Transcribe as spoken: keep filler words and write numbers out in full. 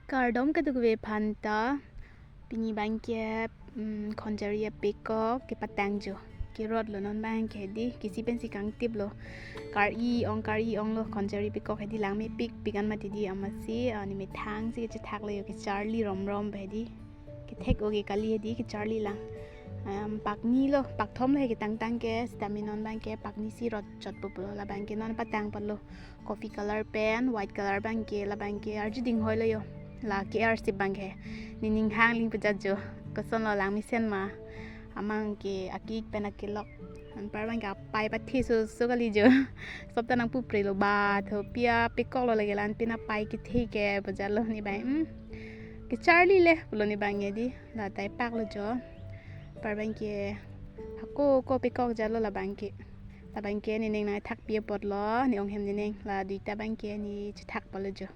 Kardom kadokave aphanta, pini abangke, mm, khonjari apekok kepatangjo. Kerot lo non abangke di, kisi pensi kangtip lo. Kar-i ong, kar-i ong lo khonjari apekok hedi, langmepik pik an mati di amatsi, ah, ne methang si kechethak lo jo, kecharli romrom hedi. Kethek oge kali hedi, kecharli lang. Em, pakni lo, pakthom lo he ketangtang ke, sitame non abangke pakni si rot chotpo pulo, labangke non patang apotlo. Coffee color pen, white color abangke, labangke arju dinghoi lo jo. La ke-arsip abangke. Nening hang ling pejat jo. Koson lo, langmesen ma. Amang ke akik pen akelok. Anpar abangke apai pathe so so kali jo. Sop ta nangpupre lo ba tho, pi apekok lo lake, la-an pen apai kethe ke pejat lo ne abang. Hmm. Kecharli le pulo ne abang hedi. La tai pak lo jo. Anpar abangke hako ko pekok jat lo labangke. Labangke nening nangthakpi apotlo, ne ong hem nening. La duita abangke ne chethak palo jo.